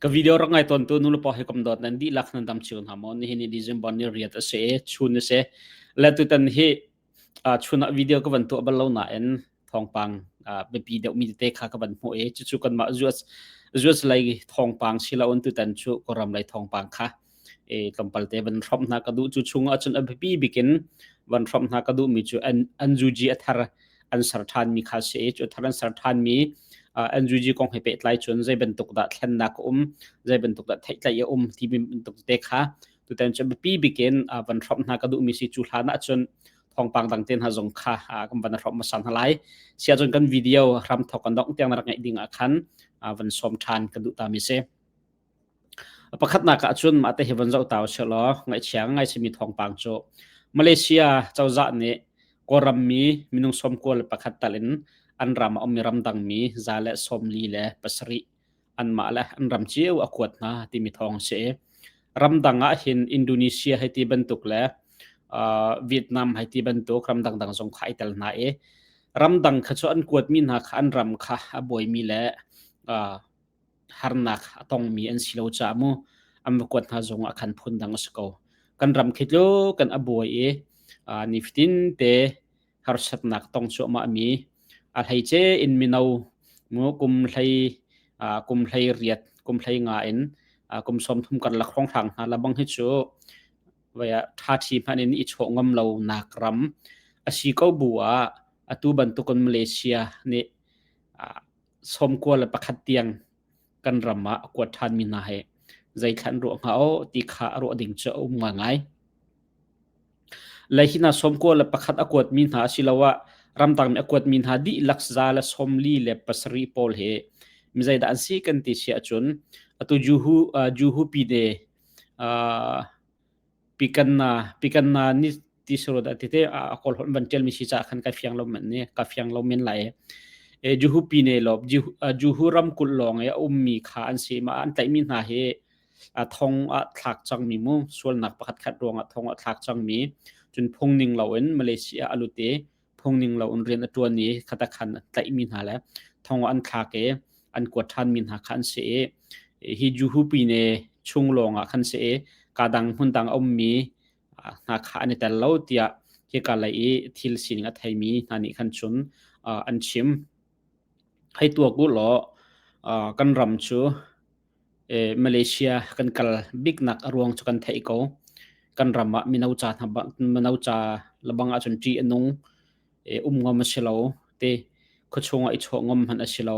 Ka video rak ngai tawntu nulepa he kom dawt nan dihlak nan dam cio hna maw? Nihin ni December ni riat a si i chun a si. Le tutan hi chun ah video ka van tuah bal lo nain thawngpang biapi deuhmi tete kha ka van hmuh i cucu kanmah US US lei thawngpang si loin tutan cu Kawlram lei thawngpang kha e tlawmpal te van hrawmh hna ka duh. Cu chung ahcun a biapi bikin van hrawmh hna ka duhmi cu NUG a thar an ser ṭhanmi kha si i cu thar an ser ṭhanmi NUG kong he pehtlai cun zei bantuk dah thlennak a um, zei bantuk dah theihtlai a um timi bantuk te kha tutan cu biapi bikin van hrawmh hna ka duhmi si. Cu hlan ahcun thawngpang dang te hna zong kha kan van hrawmh hmasa hna lai. Sia cun kan video hram thawk kan dongh tiang na rak ngaih ding ah khan van sawm ṭhan ka duh ta mi si. Pakhatnak ahcun mah te hi von zoh ta usih law ngaihchia ngai simi thawngpang cu Malaysia cozah nih Kawlram mi minung 91 tal in an ram a ummi ramdangmi 147 anmah le an ram cio a kuat hna timi thawng a si. Ramdang ah hin Indonesia hei ti bantuk le uh, Vietnam hei ti bantuk ramdang dang zong kha ai tel hna i ramdang kha cu an kuatmi hna kha an ram kha a buaimi le uh, harnak a tongmi an si lo caah mu an va kuat hna zong ah khan phun dang a si ko. Kan ram khi tluk kan a buai i nifatin te harsatnak tong cuahmah mi a hleice in mino mu kum hlei kum hlei riat kum hlei nga in kum 30 karlak hrawnghrang hna labang hi cu vaya ṭha ṭhi hmanh in i chawh ngam lo nak ram a si ko bu ah atu bantukun Malaysia nih 91 tiang kan ram ah a kuat ṭhanmi hna hi zeithla an ruah hnga aw ti kha a ruah ding cu a um ngaingai. Le hi hna 91 a kuatmi hna asiloah ramdang nih a kuatmi hna dihlak 147 pawl hi mi zeidah an si kan ti si ahcun atu Juhu uh, Juhu Pine uh, Pikanna pikanna ni ti suru dah tete a kawl holh van ṭialmi si caah khan ka fiang lo men ni ka fiang lo men lai. E Juhu pine lo Juhu ramkulh lawng i a ummi kha an si ma an tlaihmi hna hi a thong ah thlak cangmi mu sualnak pakhat khat ruangah thong ah thlak cangmi cun phung ning loin Malaysia a lut i phung ning loin rian a ṭuan i khatakhan an tlaihmi hna le thong ah an thlak i an kuat ṭhanmi hna kha an si i hi Juhu pine chung lawngah khan si i ka dang hmun dang a ummi hna kha an i tel lo tiah hika lei i thil sining a theimi hna nih khan cun an chim. Hei tuak u law kan ram cu Malaysia kan kal biknak a ruang cu kan theih ko. Kan ram ah mino ca hna mino ca lebang ahcun ṭih a nung, um ngam a si lo, te khuachung ah i chawh ngam hmanh a si lo.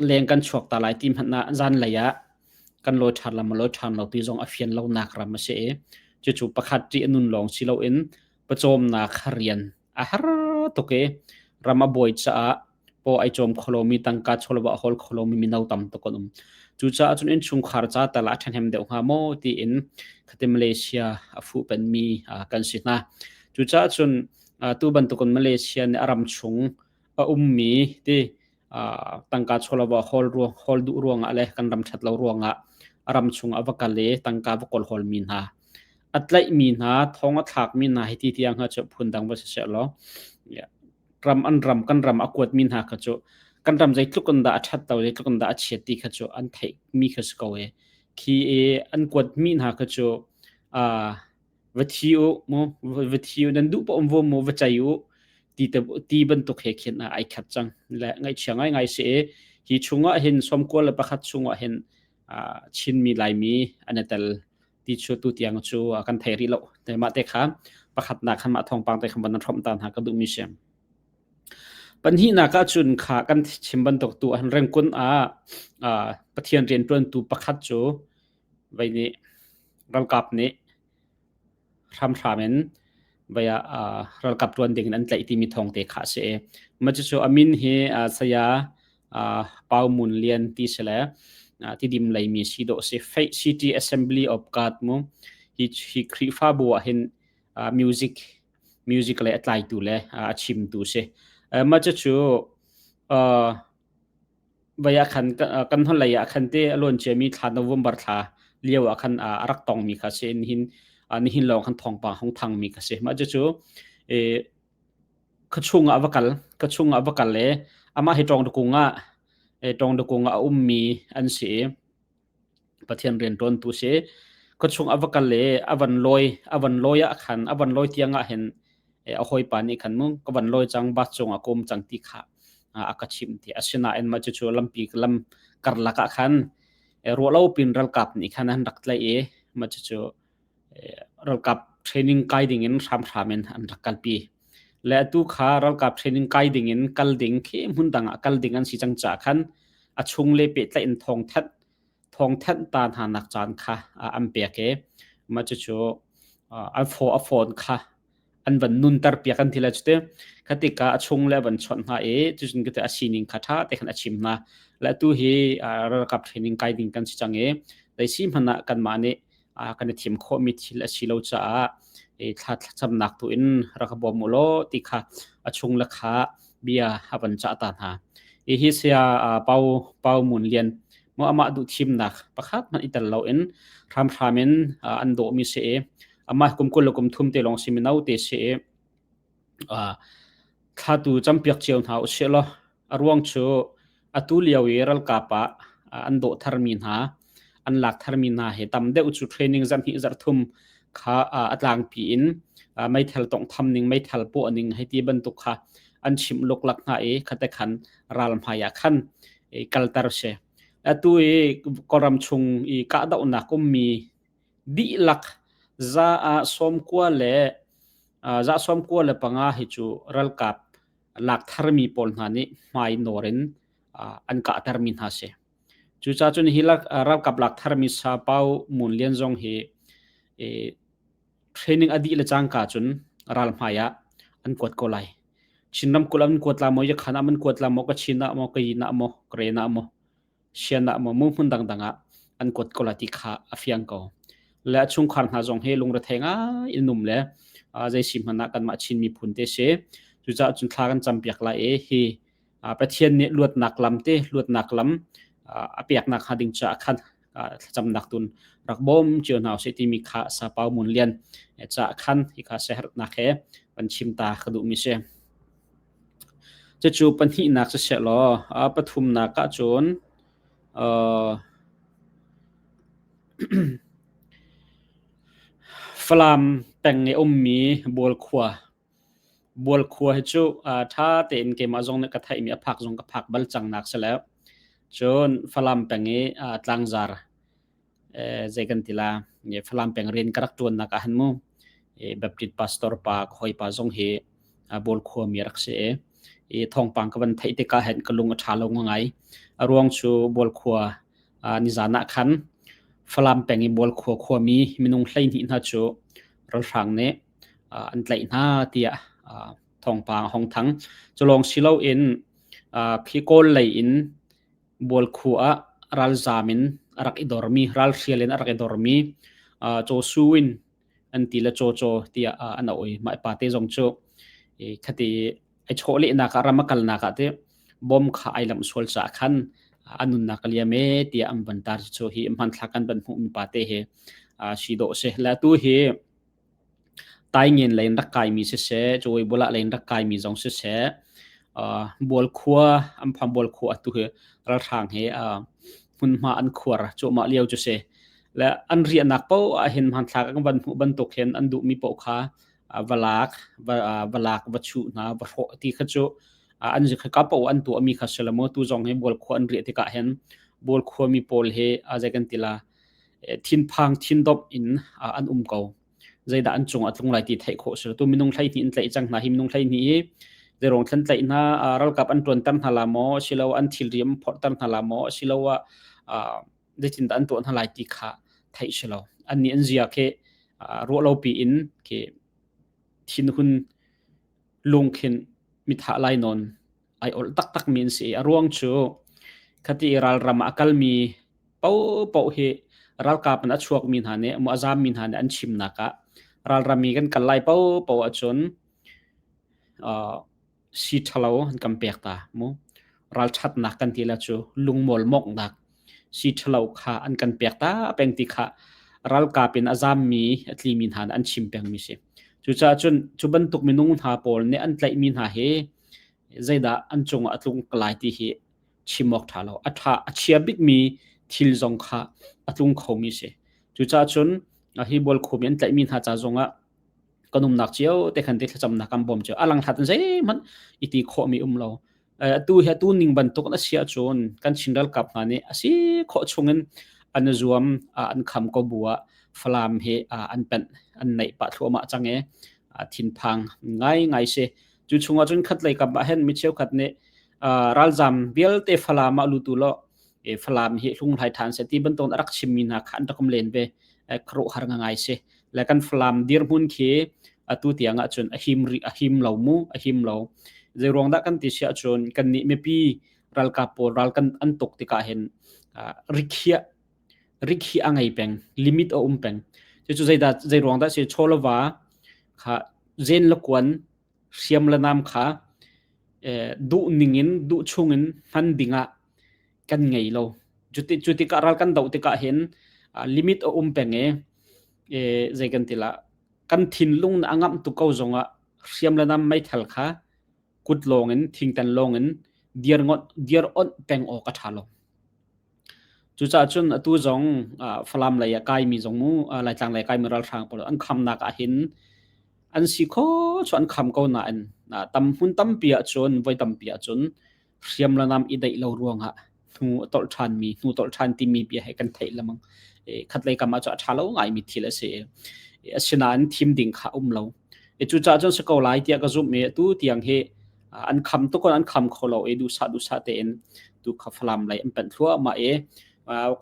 Leng kan chuak ta lai ti hmanh ah zanlei ah kan lawi ṭhan lo maw lawi ṭhan lo ti zong a fian lonak ram a si i cucu pakhat ṭih a nun lawng si loin pawcawmnak rian a har tuk i ram a buai caah paw ai cawm kho lomi tangka chawlwa a hawl kho lomi mino tam tuk an um. Cucaah cun innchungkhar ca tal ah a ṭhahnem deuh hnga maw tiin khati Malaysia a fuh penmi kan si hna. Cucaah cun tu bantukin Malaysia nih a ram chung a ummi ti tangka chawlwa hawl ruang hawl duh ruangah le kan ram ṭhat lo ruangah a ram chung a va kal i tangka va kawl hawlmi hna a tlaihmi hna thong a thlakmi hna hi ti tiang hnga cu phundang va si seh law ram an ram kan ram a kuatmi hna kha cu kan ram zeitluk in dah a ṭhat lo zeitluk in dah a chiat ti kha cu an theihmi kha si ko e khi i an kuatmi hna kha cu va thi u mu va thi u nan duh paoh um mu va chai u ti te ti bantuk he khin ai khat cang le ngaihchia ngai ngai si i hi chungah hin 91 chungah hin Chinmi Laimi an i tel ti chu tu tiang cu kan thei rih lo. Te mah te kha pakhatnak khan mah thawngpang te khan van nan hrawmh ta hna ka duhmi si. Pahnihnak ah cun kha kan chim bantuk tu han rengkun ah Pathian rianṭuantu pakhat cu vei nih ralkap nih hramhram in vai ah ralkap ṭuan ding in an tlaih timi thawng te kha a si i mah cucu a min hi saya Pau Mun Lian ti si le Tidim leimi si dawh si Faith City Assembly of God mu hi hi Khrihfabu ah hin music music le a tlaitu le a chimtu si mah cucu Vai ah khan kan hnulei ah khan te a luan ciami thla November thla lio ah khan a rak tongmi kha si. Nihin nihin lawng khan thawngpang hung thangmi kha si. Mah cucu khuachung ah va kal khuachung ah va kal le amah hi Ṭawngdukung ah. Tawngdakung ah a ummi an si i Pathian rianṭuantu si. Khuachung a va kal i a van lawi a van lawi ah khan a van lawi tiang ah hin a hawipa nih khan mu ka van lawi cang bus cungah ka um cang ti kha a ka chimh ti. Asinain mah cucu lampi lam karlak ah khan ruahlo pin ralkap nih khan an rak tlaih i mah cucu ralkap training kai ding in hramhram in an rak kalpi. Le atu kha ralkap training kai ding in kal ding khi hmun dang ah kal ding an si cang caah khan a chung le pehtlaih in thawngthanh thawngthanh ta hna nak caan kha an pek i mah cucu an phaw a phone kha an van nunter piak an ti le cute khatika a chung le van chawnh hna i cucun kate a sining kha ṭha te khan a chim hna le atu hi ralkap training kai ding kan si cang i zei hmanh ah kanmah nih kan i thim khawhmi thil a si lo caah thla thlacamnak tu in rak bawm u law ti kha a chung le kha bia a van cah ta hna. Hi saya Pau Pau Mun Lian mu amah duh thimnak pakhat hmanh i tel loin hramhram in an dawhmi si i amah kum 20 le kum thum te lawng si mino te si i thla tu campiak cio hna usih law A ruang cu atu lio i ralkap ah an dawh tharmi hna, an lak tharmi hna hi tam deuh cu training zarhhnih zarhthum kha a tlangpi in meithal tawnghtham ning, meithal puah ning hei ti bantuk kha an chimh luklak hna i khate khan ral hmai ah khan kalter si. Atu i Kawlram chung i kahdohnak ummi dihlak za ah 95 hi cu ralkap lak tharmi pawl hna nih hmai nawr in an kahtermi hna si. Cucaah cun hi ralkap lak tharmi Sapau Mun Lian zong hi training a dih le cangka cun ral hmai ah an kuat ko lai. Chin ramkulh an kuat la maw, Yakhan ah an kuat la maw, Kachin ah maw, Kayin ah maw, Karen ah maw, sian ah maw mu hmun dangdang ah an kuat ko la ti kha a fiang ko. Le a chungkhar hna zong hi lungrethei ngai in um le zei si hmanh ah kanmah Chin miphun te si. Cucaah cun thla kan campiak lai i hi Pathian nih luatnak lam te luatnak lam a peknak hnga ding caah khan thlacamnak tun rak bawm cio hna usih timi kha Sapau Mun Lian caah khan hi kha siaherhnak he kan chim ta ka duhmi si. Cucu pahnihnak siseh law pathumnak ahcun Falam peng i ummi Bualkhua. Bualkhua hi cu ṭha tein keimah zong nih ka theihmi a phak zong ka phak bal cangnak si lo. Cun Falam peng i Tlangzar zei kan ti la Falam peng rian ka rak ṭuannak ah hin mu Baptist pastor pa ka hawipa zong hi Bawl khuami a rak si i thawngpang ka van theih tikah hin ka lung a ṭha lo ngai. A ruang cu Bawl khua nizan ah khan Falam peng i Bawl khua khuami minung 12 hna cu ralhrang nih an tlaih hna tiah thawngpang a hong thang. Cu lawng si loin khi Kawl lei in Bualkhua ah ralzaam in a rak i dormi, ralhrial in a rak i dormi Caw in an ti le Caw Caw tiah an auh i mah pate zong cu khati ai chawhlehnak ah ram a kalnak ah teh bom kha ai lamh sual caah khan a nunnak a liam e tiah an van tar cu hi hmanthlak kan van hmuhmi pate hi si dawh a si. Le atu hi Taingen lei in rak kaimi siseh, Cawibual ah lei in rak kaimi zong siseh, Bualkhua an phan Bualkhua atu hi ralhrang he hmunhma an khuar cuahmah lio cu si. Le an riahnak paoh ah hin hmanthlak an van hmuh bantuk hin an duhmi paoh kha va lak, va lak, va chuh hna, va hrawh ti kha cu an ka paoh an tuahmi kha si lo maw tu zong hi Bualkhua an riah tikah hin Bualkhua mi pawl hi zei kan ti la thinphang thindomh in an um ko. Zeidah an cung a tlung lai ti theih khawh si lo. Tu minung 12 in tlaih cang hna hi minung 12 hi zeirong thlan tlaih hna ralkap an ṭuanter hna la maw asilo an thilri an phorhter hna la maw asiloah zeitindah an tuah hna lai ti kha theih si lo. Annih an zia khi ruah lo piin khi thinhun lungkhin mithah lainawn ai olh taktakmi an si i a ruang cu khati ralram ah a kalmi paohpaoh hi ralkap in a chuakmi hna nih a zammi hna nih an chimnak ah ralram i kan kal lai paohpaoh ahcun si ṭhalo an kan pek ta mu ralṭhatnak kan ti la cu lungmawl mawknak si ṭhalo kha an kan pek ta peng ti kha ralkap in a zammi a tlimi hna nih an chim pengmi si cucaah cun cu bantuk minung hna pawl nih an tlaihmi hna hi zeidah an cungah a tlung lai ti hi chim awk ṭha lo. A ṭha a chia bikmi thil zong kha a tlung khomi si. Cucaah cun hi bualkhum i an tlaihmi hna ca zongah kan umnak cio te khan te thlacamnak kan bawm cio. A langhlat in zeihmanh i ti khawhmi um lo. Atu hi atu ning bantuk na si ahcun kan Chin ralkap hna nih a si khawh chungin an i zuam an kham ko bu ah Falam hi an penh an neih pah thluahmah cang i thinphang ngaingai si. Cu chungah cun khatlei kam ah hin mi cheukhat nih ralzam vialte Falam ah lutu law Falam hi hlunghlai ṭhan seh ti bantuk a rak chimmi hna kha an rak um len ve. Khuaruahhar ngai si. Le kan Falam dirhmun khi atu tiang ahcun a him rih a him lo mu a him lo. Zei ruang dah kan ti si ahcun kannih mipi ralkap pawl ral kan an tuk tikah hin rikhiah rikhiah a ngei peng limit a um peng. Cucu zeidah zei ruang dah si chawlava kha zen le kuan hriam le nam kha duh ning in duh chung in hman ding ah kan ngei lo. Cu tikah ral kan doh tikah hin limit a um peng i zei kan ti lah kan thinlung a ngamh tuk ko zongah hriam le nam meithal kha kut lawng in thingtan lawng in dir ngot dir onh peng awk a ṭha lo. Cucaah cun atu zong Falam lei ah kaimi zong mu Laitlang lei kaimi ralhrang pawl an khamnak ah hin an si kho cu an kham ko nain tam hmun tampi ahcun voi tampi ahcun hriam le nam i daih lo ruangah hnu a tolh ṭhanmi hnu tolh ṭhan timi bia he kan theih lengmang. Khatlei kam ah cun a ṭha lo ngaimi thil a si. Asinain thim ding kha um lo. Cucaah cun si ko lai tiah ka zumh i atu tiang hi an kham tuk an kham kho lo i duhsah duhsah tein tu kha Falam lei an panh thluahmah i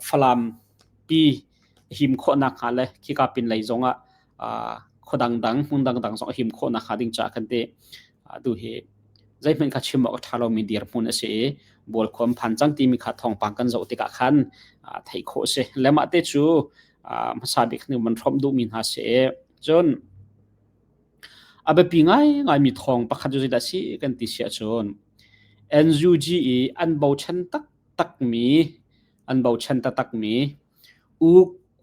Falam pi him khawhnak hnga le khika pin lei zongah khua dangdang hmun dangdang zong a him khawhnak hnga ding caah kan ti tu hi zeihmanh kha chim awk a ṭha lomi dirhmun a si i bualkhuam phan cang timi kha thawngpang kan zoh tikah khan theih khawh a si. Le mah te cu hmasa bik nih man hrawmh duhmi hna si i cun a biapi ngaingaimi thawng pakhat cu zeidah si kan ti si ahcun NUG i an bochan taktakmi an bochan taktakmi U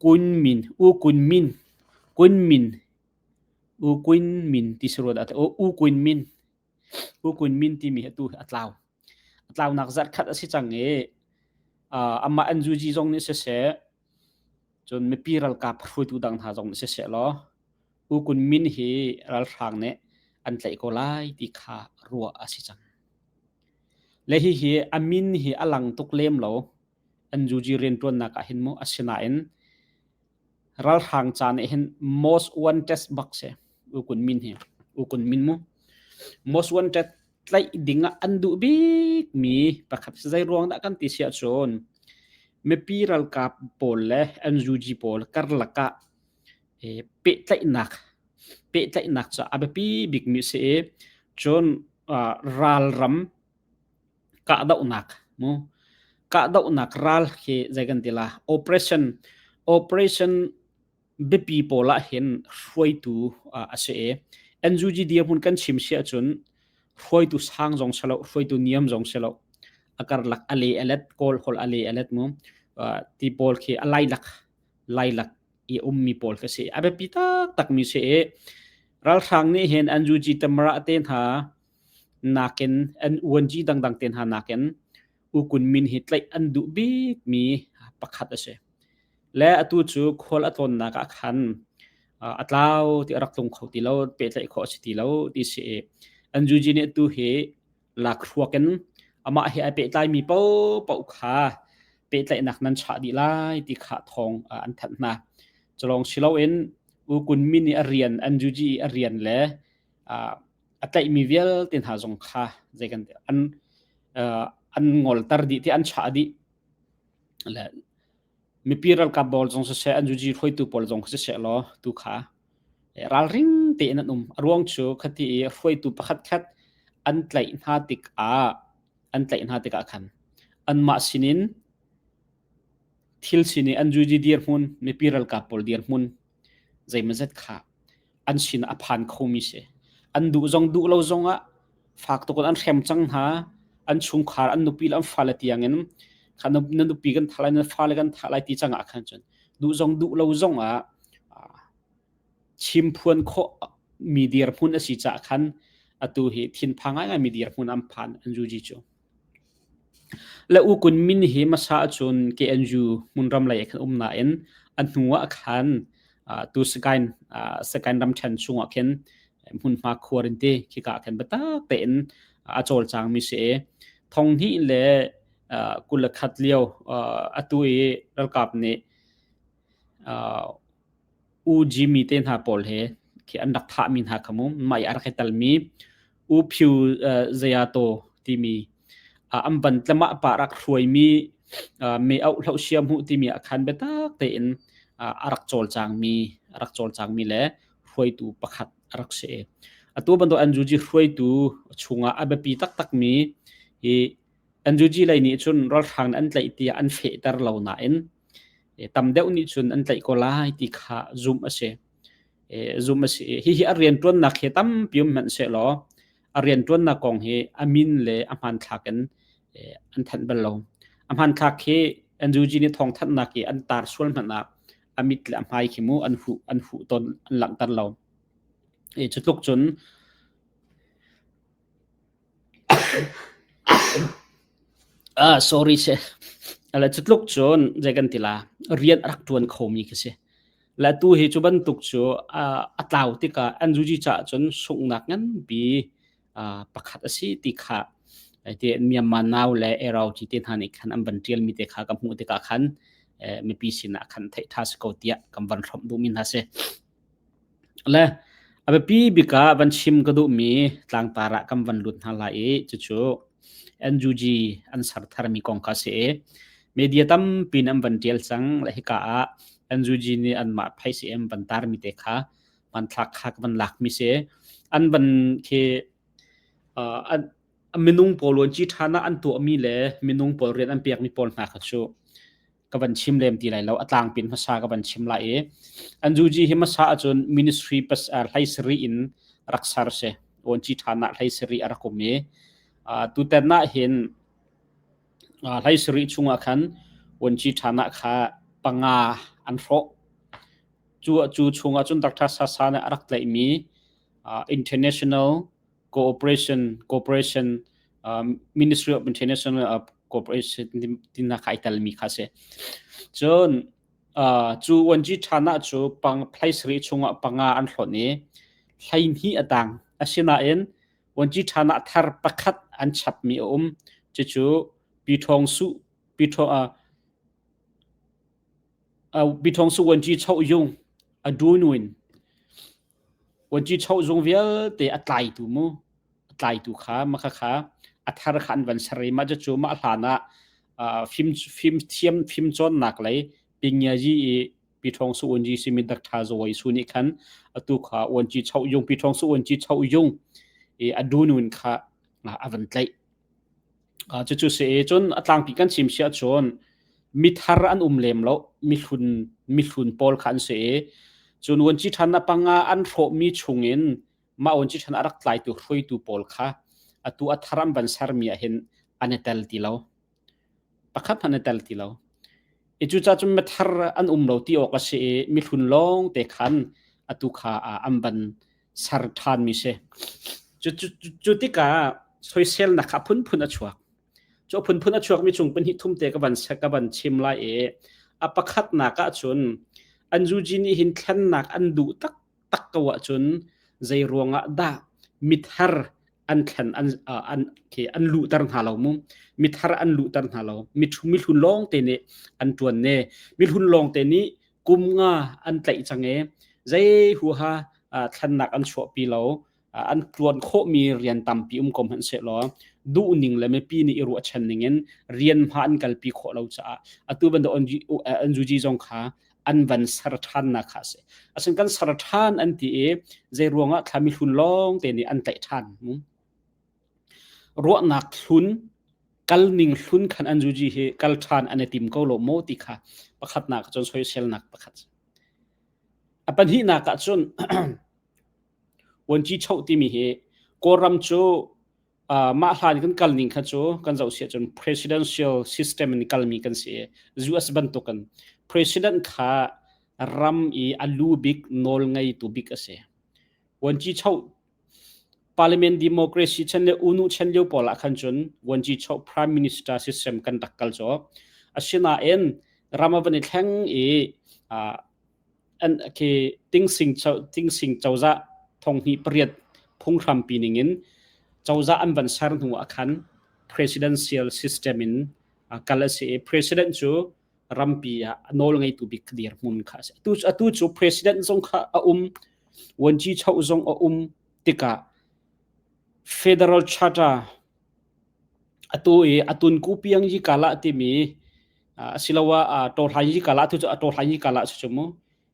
Kun Min U Kun Min Kun Min U Kun Min ti si rua dah U Kun Min U Kun Min timi hi atu hi a tlau. A tlaunak zarhkhat a si cang i amah NUG zong nih siseh cun mipi ralkap hruaitu dang hna zong nih siseh law U Kun Min hi ralhrang nih an tlaih ko lai ti kha ruah a si cang. Le hihi a min hi a lang tuk lem lo. NUG rianṭuannak ah hin mu asinain ralhrang ca nih hin most wanted bak si U Kun Min hi U Kun Min mu most wanted tlaih ding ah an duh bikmi pakhat zei ruang dah kan ti si ahcun mipi ralkap pawl le NUG pawl karlak ah pehtlaihnak pehtlaihnak cu a biapi bikmi si i cun ralram kahdohnak mu kahdohnak ral khi zei kan ti la operation operation biapi pawl ah hin hruaitu a si i NUG dirhmun kan chim si ahcun hruaitu sang zong si lo hruaitu niam zong si lo a karlak a le a let kawl hol a le a let mu ti pawl khi a lailak lailak i ummi pawl ka si a biapi taktak mi si i ralhrang nih hin NUG tamara te hna nakin an UNG dangdang te hna nakin U Kun Min hi tlaih an duh bikmi pakhat a si. Le atu cu khual a tlawnnak ah khan a tlau ti a rak tlung kho ti lo, pehtlaih khawh a si ti lo ti si i NUG nih atu hi lakhruak in amah he ai pehtlaimi paohpaoh kha pehtlaihnak nan chah dih lai ti kha thawng an thanh hna. Culawng si loin U Kun Min i a rian NUG i a rian le a tlaihmi vialte hna zong kha zei kan an an ngolter dih ti an chah dih le mipi ralkap pawl zong siseh an UG hruaitu pawl zong siseh law tu kha ralring tein an um a ruang cu khati i hruaitu pakhat khat an tlaih hna tikah an tlaih hna tikah khan anmah sinin thil sin i an UG dirhmun mipi ralkap pawl dirhmun zeimazet kha an sin a phan khomi si. An duh zong duh lo zong ah fak tuk in an hrem cang hna. An chungkhar, an nupi le an fale tiang in kha na nupi kan thah lai, na fale kan thah lai ti cang ah khan cun duh zong duh lo zong ah chim phuan khawh mi dirhmun a si caah khan atu hi thinphang ngaingai mi dirhmun an phan an zuji cu. Le U Kun Min hi hmasa ahcun KNU hmunram lei ah khan um nain a hnu ah khan tu Sagaing Sagaing ramṭhen chungah khin hmunhma khuar in ti khika ah khin biatak tein a cawlcangmi si i thonghnih le 21 lio atu i ralkap nih U Jimmy te hna pawl he khi an rak thahmi hna kha mu mah i a rak i telmi U Phyu Zayato timi an van tlamah pa rak hruaimi me auh hloh siam hu timi ah khan biatak tein a rak cawlcangmi a rak cawlcangmi le hruaitu pakhat a rak si. Atu bantuk NUG hruaitu chungah a biapi taktakmi hi NUG lei nih cun ralhrang an tlaih tiah an fehter lo nain tam deuh nih cun an tlaih ko lai ti kha zumh a si. Zumh a si. Hihi a rianṭuannak hi tampi um hmanh sehlaw a rianṭuannak kong hi a min le a hmanthlak in an thanh bal lo. A hmanthlak hi NUG nih thawngthanhnak i an tar sual hmanh ah a mit le a hmai khi mu an huh an huh tawn an langhter lo. Cu tluk cun Ah, sorry she. Ala cu tluk cun zei kan ti la rian a rak ṭuan khomi khi si. Le tu hi cu bantuk cu a tlau tikah NUG caah cun sunghnak nganpi pakhat a si ti kha ti Myanmar Now le Erauci te hna nih khan an van ṭialmi te kha ka hmuh tikah khan mipi sinah khan theih ṭha si ko tiah kan van hrawmh duhmi hna si. Le a biapi bik ah van chim ka duhmi tlangtar ah kan van lut hna lai i cucu NUG an ser tharmi kong kha a si i media tampi in an van ṭial cang. Le hika ah NUG nih anmah phaisa an van tarmi te kha hmanthlak kha ka van lakmi si. An van khi uh, an, minung pawl vuanci ṭhan ah an tuahmi le minung pawl rian an pekmi pawl hna kha cu ka van chim lem ti lai lo a tlangpin hmasa ka van chim lai i NUG hi hmasa ahcun ministry pas hlei sari in rak ser si vuanci ṭhan ah hlei sari a rak um i tutan ah hin hlei sari chungah khan vuanci ṭhan ah kha panga an hrawh cu cu chungah cun Dr. Sasa nih a rak tlaihmi international cooperation cooperation Ministry of International Cooperation tina kha ai telmi kha si. Cun cu 1G ṭhan ah cu pang hlei chungah panga an hlonh i hleihnih a tang. Asinain 1G ṭhan ah thar pakhat an chapmi a um. Cucu Pi Thawng Su Pi Thawng Pi Thawng Su 1G Choh Yung a dunuin Vuanci choh zung vialte a tlaitu mu a tlaitu kha maka kha a thar kha an van ser i mah cu mah hlan ah fim fim thiam fim cawnnak lei pingyazi i pi ṭhawng su unji simi Dr. Zawai Su nih khan atu kha uanci choh yung pi ṭhawng su uanci choh yung i a dunun kha a van tlaih. Cucu si i cun a tlangpi kan chim si ahcun mithar an um lem lo mihlun mihlun pawl kha an si i cun vuanci ṭhan a panga an hrawhmi chungin mah vuanci ṭhan a rak tlaitu hruaitu pawl kha atu a thar an van sermi ah hin an i tel ti lo pakhat hmanh an i tel ti lo i cucaah cun mithar an um lo ti awk a si i mihlun lawng te khan atu kha an van ser ṭhanmi si. Cu, cu, cu tikah soiselnak kha a phunphun a chuak. Cu a phunphun a chuakmi chung pahnih thum te ka van ka van chim lai i a pakhatnak ah cun an zuji nih hin thlennak an duh taktak ko ahcun zei ruangah dah mithar an thlen an an khi an luhter hna lo mu mithar an luhter hna lo mihlun lawng te nih an ṭuan ne mihlun lawng te nih kum nga an tlaih cang i zei huaha thlennak an chuahpi lo an tluan khawhmi rian tampi um ko hmanh sehlaw duhning le mipi nih i ruahchan ning in rian hma an kalpi khawh lo caah atu bantuk NUG zong kha an van ser ṭhannak kha a si. Asin kan ser ṭhan an ti i zei ruangah thlami hlun lawng te nih an tlaih ṭhan. Ruahnak hlun kalning hlun khan an zuji hi kal ṭhan an i tim ko lo maw ti kha pakhatnak cun soiselnak pakhat. A pahnihnak ah cun vuanci choh timi hi Kawlram cu uh, mah hlan kan kal ning kha cu kan zoh siah cun presidential system in kalmi kan si i US bantukin president kha ram i a lu bik nawl ngeitu bik a si. Vuanci choh. Parliament democracy chan le unu chan lio pawl ah khan cun vuanci choh prime minister system kan rak kal caw. Asinain ram a van i thleng i an khi tingsing tingsing cozah thonghnih pariat phunghrampi ningin cozah an van ser hnu ah khan presidential system in kal a si i president cu rampi ah nawl ngeitu bik dirhmun kha a si. Atu, atu cu president zong kha a um, vuanci choh zong a um tikah federal charter atu i atun ku piang yi kala timi asiloah tawhlai yi kala tu cu tawhlai yi kala si cu mu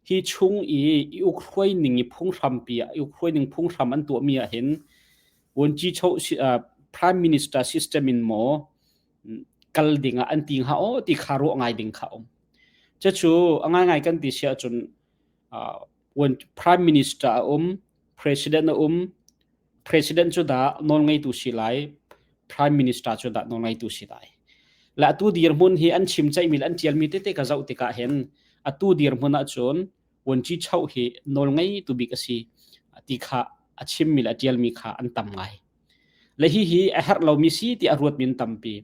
hi chung i i ukhruai ning i phunghrampi ah i ukhruai ning phunghram an tuahmi ah hin vuanci choh prime minister system in maw kal ding ah an ti hnga aw ti kha ruah ngai ding kha um. Cucu a ngaingai kan ti si ahcun uh, prime minister a um, president a um, president cu dah nawlngeitu si lai, prime minister cu dah nawlngeitu si lai. Le atu dirhmun hi an chim ceihmi le an tialmi tete ka zoh tikah hin atu dirhmun ahcun vuanci choh hi nawlngeitu bik a si ti kha a chimmi le a tialmi kha an tam ngai. Le hihi a herh lomi si ti a ruatmi an tampi.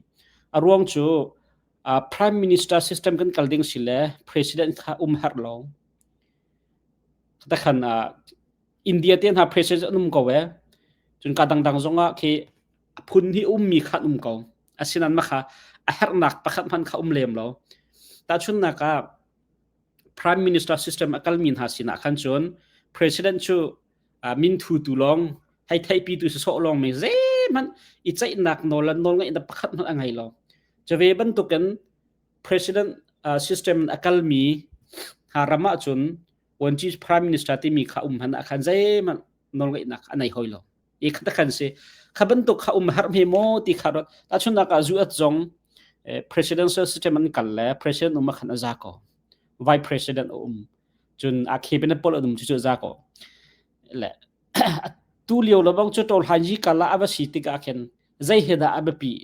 A ruang cu uh, prime minister system kan kal ding si le president kha um herh lo. Takhan uh, India te hna president an um ko e. Cun ka dangdang zongah khi a phun hi ummi kha an um ko. Asinan ma kha a herhnak pakhat hman kha um lem lo. Tahchunnak ah prime minister system a kalmi hna sinah khan cun president cu minthu tu lawng hei theihpi tu sawh lawng mi zeihmanh i ceihnak nawl le nawlngeihnak pakhat hmanh a ngei lo. Cu ve bantukin president system a kalmi hna ram ahcun vuanci prime minister timi kha um hmanh ah khan zeihmanh nawlngeihnak a nei hoi lo. I kha khan si kha bantuk kha um har hme maw ti kha tahchunnak ah US zong presidential system an kal le president um khan a za ko vice president a um cun a cabinet pawl an um cu cu za ko le tu lio lo bang cu tol han yi kala ava si tikah khin zei he dah a biapi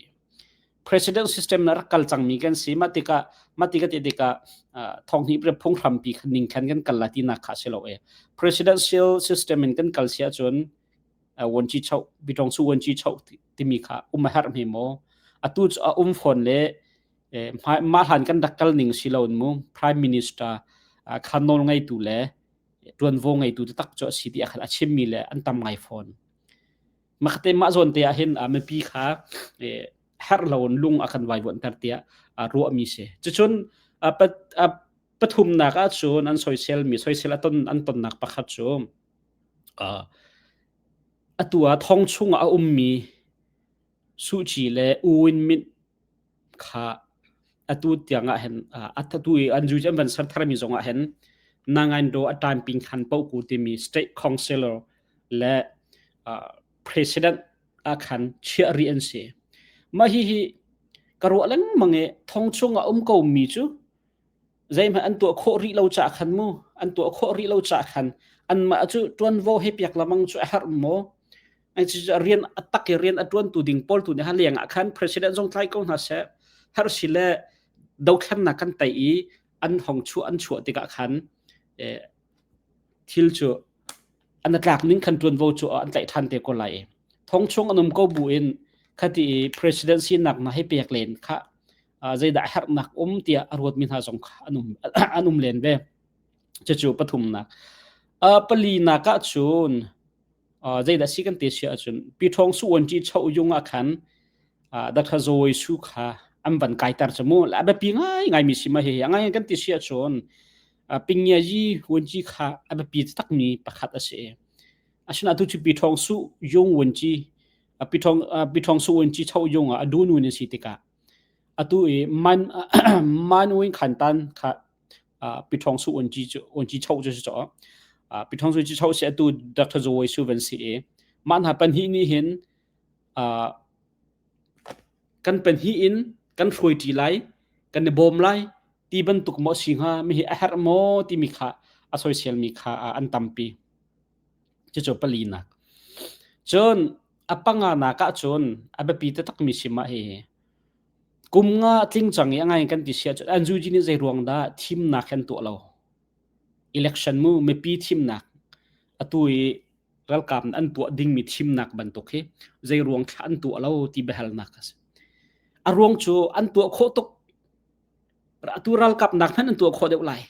president system na rak kal cangmi kan si ma tikah ma tika ti tikah thong hi pre phung hrampi ning khan kan kal la ti nak kha si lo e presidential system in kan kal sia cun won chi chau bitong su won chi chau timi kha um har me mo atu a um phone le mah hlan kan rak kal ning si lo mu prime minister kha nawl ngeitu le tuanvo ngeitu tak cu a si ti a chimmi le an tam ngai fawn makate mah zawn te ah hin mipi kha herh lo in lung a kan vaivuanhter tiah ruahmi si cucun pathumnak ah cun an soisel mi soisel a ton an tonnak pakhat cu atu ah thong chungah a ummi Suh Kyi le U Win Myint kha atu tiang ah hin atu i an zu an van ser tharmi zong ah hin Nangaindo a time ping khan poku timi state councilor le president ah khan chiah rih an si. Mah hi hi ka ruah lengmang i thong chung ah um ko mi cu zeihmanh an tuah khawh rih lo caah khan mu an tuah khawh rih lo caah khan anmah cu ṭuanvo he piak lamang cu a herh maw rian a tak i rian a ṭuantu ding pawl tu nih ha leng ah khan president zong tlai ko hna seh herh si le dothlennak kan tei i an hong chuah an chuah tikah khan thil cu an tlak ning khan ṭuanvo cu an tlaih ṭhan te ko lai i thong chung an um ko bu in khati i presidency nak na hei pek len kha zeidah herhnak um tiah a ruatmi hna zong kha an um an um len ve cucu pathumnak palinak ah cun zeidah si kan te sia ahcun pi ṭhawng su uan ṭi cho yung ah khan Dr. Zoe Su kha an van kaiter cu mu a biapi ngai ngai mi si ma hi a ngai kan ti si ahcun pingya yi wen ji kha a biapi takmi pakhat a si asina tu chu pi ṭhawng su yung wen ji pi ṭhawng pi ṭhawng su wen ji cho yung ah a du nu ni si tikah atu i man man win khan tan kha pi ṭhawng su wen ji wen ji cho chu cho pi ṭhawng su ji cho si atu Dr. Zoe Su van si i man ha pan hi ni hin kan pahnih in kan hruaiṭi lai, kan i bawm lai ti bantuk maw si hnga, mi hi a herh maw timi kha a soiselmi kha an tampi. Cucu palinak. Cun a panganak ahcun a biapi taktakmi si mah hihi. Kum nga tling cang i a ngai kan ti si ahcun an zuji nih zei ruang dah thimnak hi an tuah lo. Election mu mipi thimnak atu i Ralkap an tuah dingmi thimnak bantuk hi zei ruang thla an tuah lo ti biahalnak a si. A ruang cu an tuah khawh tuk. Atu ralkap nak hmanh an tuah khawh deuh lai.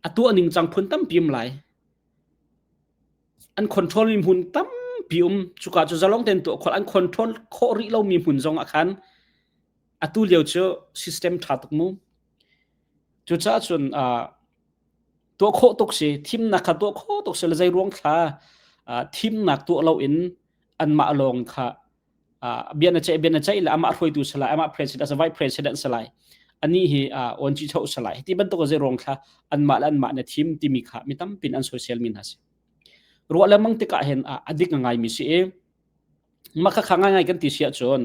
A tuah ning cang phun tampi um lai. An control mi hmun tampi um. Cuka cu zalong tein tuah khawh an control khawh rih lomi hmun zong ah khan atu lio cu system ṭha tuk mu. Cucaah cun uh, tuah khawh tuk si thimnak kha tuah khawh tuk si le zei ruang thla uh, thimnak tuah loin anmah lawng kha uh, bia na ceih bia na ceih le amah hruaitu salai amah president sa vice president salai ani hi uh, on chi chho salai ti bantuk zei ruang thla anmah le anmah na thim timi kha mi tampin an social min ha si ruah lengmang tikah hin uh, adik ngai mi si i mah kha kha ngai ngai kan ti si ahcun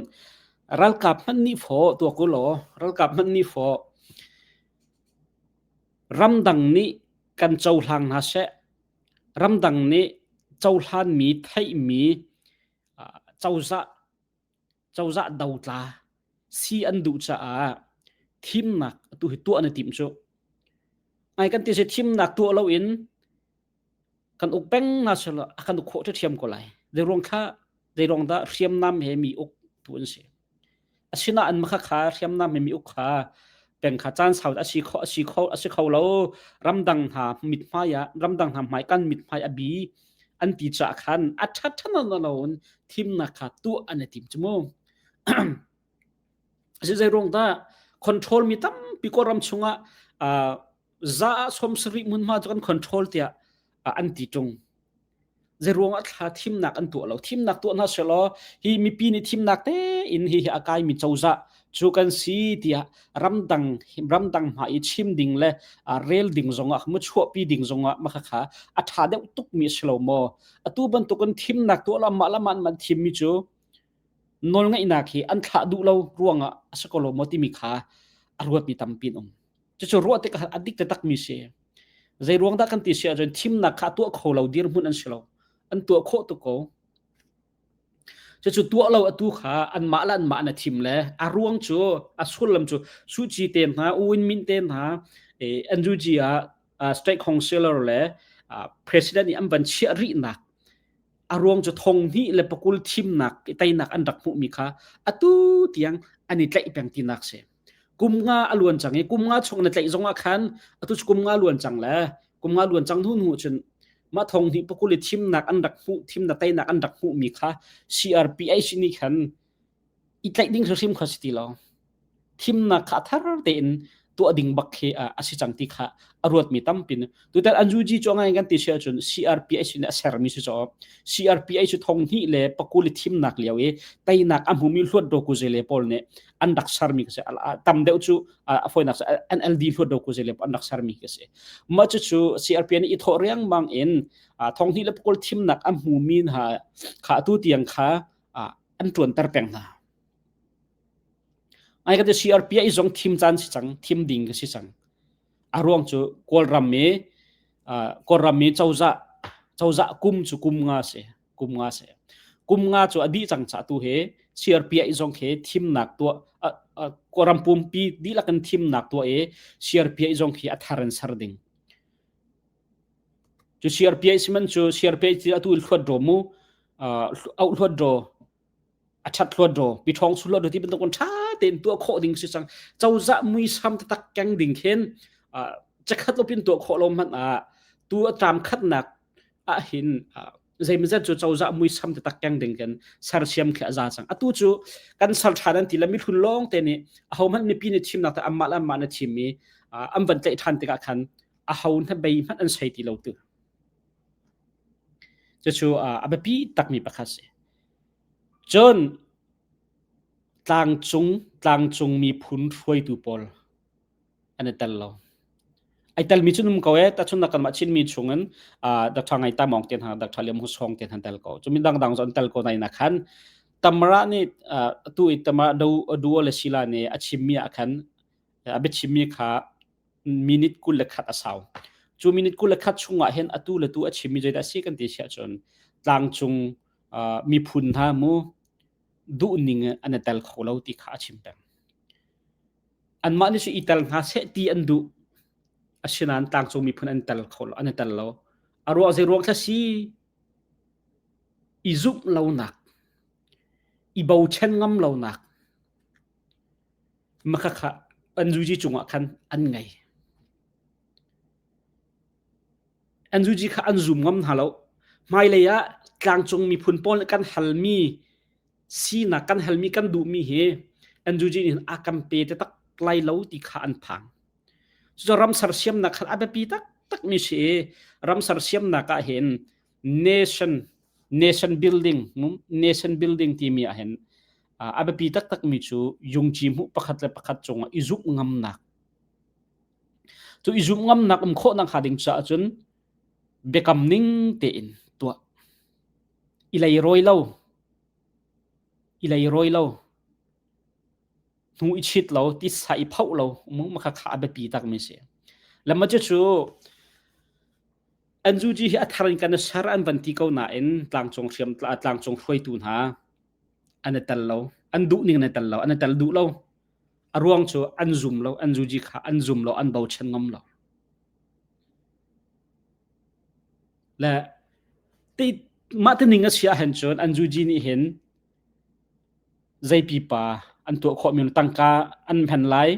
ralkap hmanh nih fawh tuak u law ralkap hmanh nih fawh ramdang nih kan cohlang hna seh ramdang nih cohlanmi theihmi cozah cozah dotla si an duh caah thimnak atu hi tuah na timh cu ngai kan ti si thimnak tuah loin Kan uk peng hna selaw a kan uk khawh ṭhiam ko lai. Zeiruang kha zeiruang dah hriamnam he mi uk tu an si. Asinain mah kha hriamnam he mi uk kha peng kha caan sau a si kho a si kho a si kho lo ramdang hna mithmai ah ramdang hna hmai kan mithmai a bi an ti caah khan a ṭha ṭha lo in thimnak kha tuah an i tim cu mu. Asi zeiruang dah control mi tampi Kawlram chungah uh, za ah 70 hmunhma cu kan control tiah an ti ṭung. Zeiruang ah thla thimnak an tuah lo. Thimnak tuah hna selaw hi mipi nih thimnak tein hi hi a kaimi cozah cu kan si tiah ramdang ramdang hma i chim ding le rel ding zongah mu chuahpi ding zongah mah kha a ṭha deuh tukmi a si lo maw? Atu bantukin thimnak tuah lo mah le mah an thimmi cu nawlngeihnak hi an thlah duh lo ruangah a si ko lo maw timi kha a ruatmi tampi an um. Cucu ruah tikah a dik takmi si. Zei ruang dah kan ti si ahcun thimnak kha tuah kho lo dirhmun an si lo. An tuah khawh tuk ko. Cucu tuah lo atu kha anmah le anmah na thim le a ruang cu a sullam cu Suh Ci te hna, U Win Myint te hna, NUG ah state councilor le president nih an van chiah rihnak a ruang cu thong hnih le pakul thimnak teinak an rak hmuhmi kha atu tiang an i tlaih peng tinak si. Kum nga a luan cang i kum nga chung na tlaih zong ah khan atu cu kum nga luan cang le kum nga luan cang hnu hnu cun mah thong hnih pakul i thimnak an rak hmuh thimnak teinak an rak hmuhmi kha CRPH nih khan i tlaih ding hrimhrim kha si ti lo. Thimnak kha a thar tein tuah ding bak khi a si cang ti kha a ruatmi tampi tutan an UG cu ngai kan ti si ahcun CRPH nih a sermi si caw CRPH cu thong hnih le pakul i thimnak lio i teinak a hmumi hluat do kuzele pawl nih an rak sermi ka si tam deuh cu a fawinak NLD hluat do kuzele an rak sermi ka si mah cucu CRP nih i thawh riangmang in thong hnih le pakul thimnak a hmumi hna kha atu tiang kha an ṭuanter peng hna. Ai ka ti CRP i zong thim caan si cang, thim ding ka si cang. A ruang cu Kawlram i Kawlram i cozah cozah kum cu kum nga si, kum nga si. Kum nga cu a dih cang ca tu he CRP i zong he thimnak tuah Kawlram pumpi dihlak in thimnak tuah i CRP i zong khi a thar in ser ding. Cu CRP siman cu CRP cu atu hluat ro mu auh hluat ro a ṭhat hluat ro pi ṭhawng su hluat ro ti bantuk in ṭha tein tuah khawh ding si cang cozah muisam taktak keng ding khin cakhat lopin tuah khawh lo hmanh ah tu a tlam khatnak ah hin zeimazat cu cozah muisam taktak keng ding kan sersiam khi a za cang atu cu kan ser ṭhan an ti le mihlun lawng te nih aho hmanh mipi nih thimnak te anmah le anmah na thim i an van tlaih ṭhan tikah khan aho hna bei hmanh an sei ti lo tu Cucu a biapi takmi pakhat si. Cun tlangcung tlangcung miphun hruaitu pawl an i tel lo. Ai telmi cu um ko e tahchunhnak kanmah Chinmi chungin Dr. Ngai Ta Mawng te hna Dr. Liam Hu Song te hna tel ko. Cu mi dangdang cu an tel ko nain khan Tamara nih atu i Tamara Duo le Sila nih a chimmi ah khan a biachimmi kha minute 21 a sau. Cu minute 21 chungah hin atu le tu a chimmi zeidah a si kan ti siah cun tlangcung uh, miphun hna mu duhning an i tel kho lo ti kha a chim peng. Anmah nih cu i tel hna seh ti an duh. Asinain tlangcung miphun an tel kho lo, an i tel lo. A ruah zei ruang thla si? I zumh lonak, i bochan ngam lonak makhakha NUG cungah khan an ngei. NUG kha an zum ngam hna lo. Hmailei ah tlangcung miphun pawl nih kan halmi sinak kan halmi kan duhmi hi NUG nih a kan pe te tak lai lo ti kha an phang. Cucu ram sersiamnak khan a biapi taktakmi si i ram sersiamnak ah hin nation nation building nation building timi ah hin a biapi taktakmi cu yungci hmuh pakhat le pakhat cungah i zumh ngamnak cu i zumh ngamnak um khawh nak hnga ding caah cun biakam ning tein tuah i leirawi lo i leirawi lo hnu i chit lo tisa i phoh lo mu makha kha a biapi tak mi si lamma cu cu NUG hi a thar in kan ser an van ti ko nain tlangcung hriam tlangcung hruaitu hna an i tel lo an duh ning an i tel lo an i tel duh lo a ruang cu an zum lo NUG kha an zum lo an bochan ngam lo le ti mah ti ning a si ahhin cun NUG nih hin zei pipa an tuah khawh mi tangka an hman lai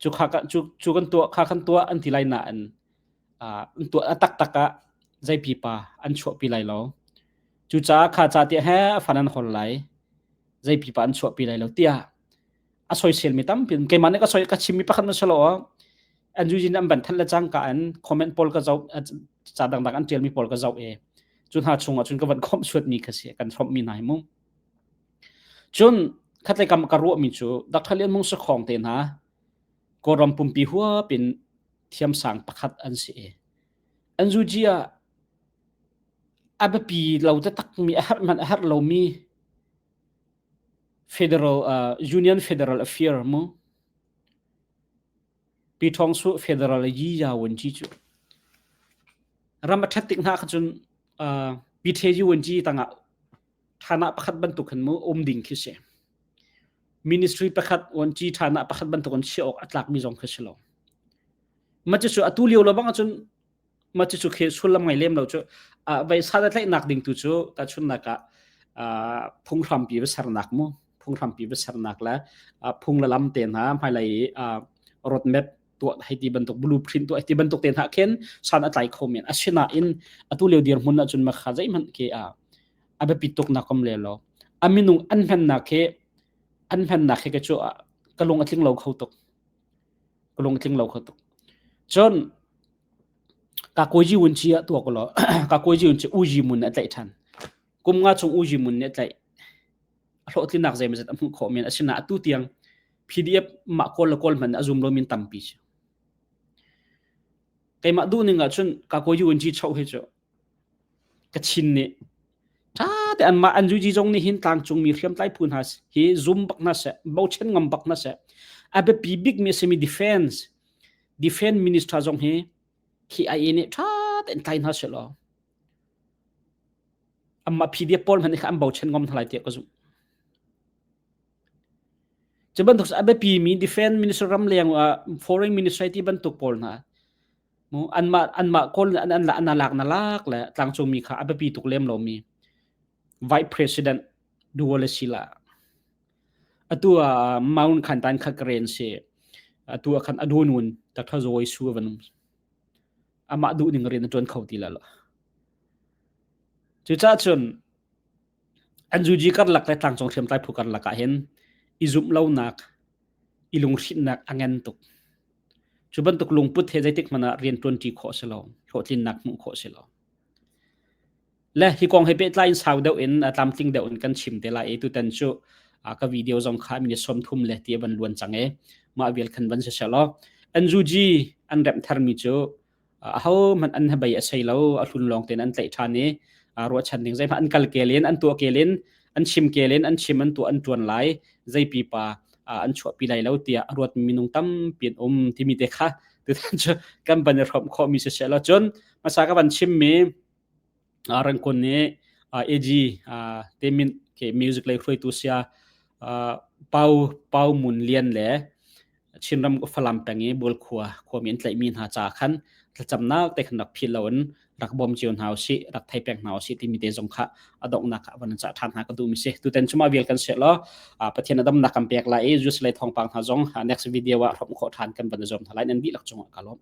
cu kha cu cu kan tuah kha kan tuah an ti lai nain an tuah a taktak ah zei pipa an chuahpi lai lo. Cucaah kha ca tiah he a fan an hol lai. Zei pipa an chuahpi lai lo tiah a soisel mi tampi keimah nih ka soi ka chimmi pakhat na si lo an yujin an ban than le cangka an comment pawl ka zoh ca dangdang an tialmi pawl ka zoh e cu hna chungah cun ka van khomh suatmi kha si kan hrawmhmi hna hi mu cun khatlei kam ka ruahmi cu Dr. Lian Mung Sakhong te hna Kawlram pumpi huap in thiamsang pakhat an si i an zuji ah a biapi lo taktakmi a herh hmanh a herh lomi federal union federal affair mu pi thong su federal yi ya wen chi cu ram a ṭhat tik hna kha cun pi the yi wen chi tangah thana pakhat bantuk khan mu um ding khi si Ministry pakhat vuanci ṭhan ah pakhat bantuk in chiah awk a tlakmi zong khi si lo. Mah cucu atu lio lo bang ahcun mah cucu khi sullam ngei lem lo cu vai san a tlaihnak ding tu cu tahchunhnak ah phunghrampi va sernak mu phunghrampi va sernak le phung le lam te hna hmailei i roadmap tuah hei ti bantuk blueprint tuah ti bantuk te hna khin san a tlai kho men asinain atu lio dirhmun ahcun makha zeihmanh khi a a biapit tuk nak kom le lo a minung an hmannak hi an hmannak hi ka cu ka lung a tling lo kho tuk ka lung a tling lo kho tuk cun ka koji wun chi ah tuak lo ka koji wun chi uji mun a tlaih than kum nga chung uji mun nih a tlaih a hlawhtlinnak zeimazat a hmuh khawh men asina atu tiang PDF mah kawl le kawl hman a zum lo min tampi cu keimah duh ning ah cun ka koji wun chi chau hi cu Kachin nih ṭha te anmah an zuji zong nih hin tlangcungmi hriamtlai phu hna hi zum bak hna seh, bochan ngam bak hna seh. A biapi bikmi a simi defense, defense minister zong hi KIA nih ṭha tein tlai hna seh law anmah PDF pawl hmanh nih kha an bochan ngam hna lai tiah ka zumh. Cu bantuk a biapi mi defense minister ramleng foreign minister ti bantuk pawl hna Anmah anmah kawl an an an lak na lak le tlangcungmi kha a biapi tuk lem lomi vice president dual si la. Atu ah Mount khan tan kha karen si. Atu ah khan adunun Dr. Zoe Su vanum. Amah duh ning rian a tuan kho ti la lo. Cucaah cun an zuji karlak le tlangcung hriamtlai phu karlak ah hin i zumh lonak i lunghrinhnak a ngan tuk. Cu bantuk lungput he zeitik hmanh ah rian ṭuanṭi khawh a si lo, hlawhtlinnak hmuh khawh a si lo. Le hi kong he pehtlai in sau deuh in tlamtling deuh in kan chim te lai i tutan cu ka video zong kha minute 30 le ti a van luan cang i mah vial khan van si selaw NUG an remh tharmi cu ahohmanh an hnabei a sei lo a hlun lawng tein an tlaih ṭhan i ruahchan ding zeihmanh an kal kel in an tuah kel in an chim kel in an chim an tuah an ṭuan lai zei pipa an chuahpi lai lo tiah a ruatmi minung tampi an um timi te kha tutan cu kan van i hrawmh khawhmi si seh law cun hmasa ka van chimmi Rangkun nih AG Temin ke music lei hruaitu sia Pau Pau Mun Lian le Chinram Falam peng i Bualkhua khuami an tlaihmi hna ca khan Thlacamnak te khan rak phil loin rak bawm cio hna usih, rak thei pek hna usih timi te zong kha a donghnak ah van cah ṭhan hna ka duhmi si. Tuten chuma vial kan seh law Pathian a damnak kan pek lai i Jerusalem thawngpang hna zong next video ah hrawmh khawh ṭhan kan van zuam hna lai. Nan dihlak cungah ka lawm.